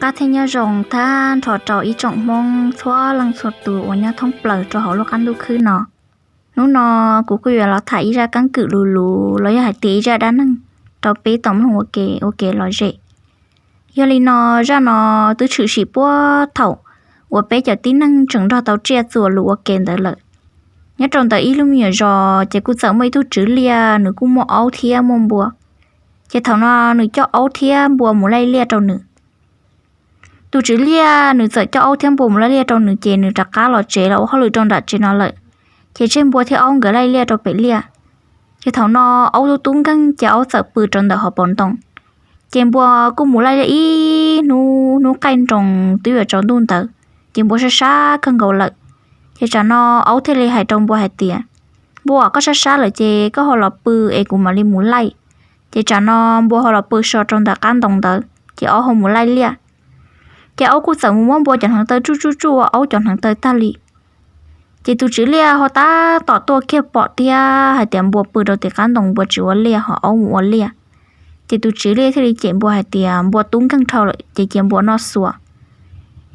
Qab thiab nyob zoo tag nrho rau ib tsoom Hmoob txhua leej txhua tus uas nyob thoob plaws rau hauv lub qab ntuj khwb no. Hnub no kuv kuj yuav los tham ib zaj keeb kwm luv luv los yog hais tias ib zaj dab neeg rau peb tau mloog ua ke ua ke los zem. Yog li no, zaj no twb tshwm sim puag thaum uas peb cov tib neeg tseem nrog tau tsiaj txuas lus ua ke ntawd lawm. Nyob rau ntawm ib lub me nyuam zos ces kuj txawm muaj ib tug tswv liaj, nws kuj muaj aub thiab muaj npua. Ces thaum no nws coj aub thiab npua mus laij liaj rau nws. Tus tswv liaj nws txawm coj aub thiab npua mus laij liaj rau nws ces nws rov qab los tsev los ua hauj lwm rau nram tsev no lawm. Ces tseg npua thiab aub nkawd laij liaj rau pem liaj. Ces thaum no aub tub tub nkeeg ces aub txawm pw rau ntawm hauv paus ntoo. Ces npua kuj mus laij liaj ib hnub, hnub qaij nroos twb yuav tsaus ntuj ntawd, ces npua sab sab kawg nkaus lawm. Ces tsam no aub thiaj li hais rau npua hais tias, Npua, koj sab sab lawm ces koj ho los pw es kuv mam li mus laij. Ces tsam no npua ho los pw so rau ntawm qab ntoo ntawd ces aub ho mus laij liaj. Ces aub kuj txawm mus muab npua cov hneev taw tsuj tsuj tsuj ua aub cov hneev taw tag li. Ces tus tswv liaj ho tab tom tuaj kiag pom thiab hais tias npua pw rau tim qab ntoo, npua tsis ua liaj ho aub mus ua liaj. Ces tus tswv liaj thiaj li cem npua hais tias npua tub nkeeg dhau lawm ces cia npua noj xuas,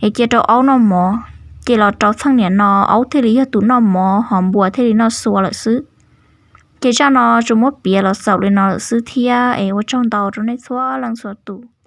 es cia rau aub noj mov. Ces los rau txheej niam no aub thiaj li yog tus noj mov ho npua thiaj li noj xuas lawm xwb. Ces zaj no tsuas muab piav los xaus li no lawm xwb thiab es ua tsaug ntau rau nej txhua leej txhua tus.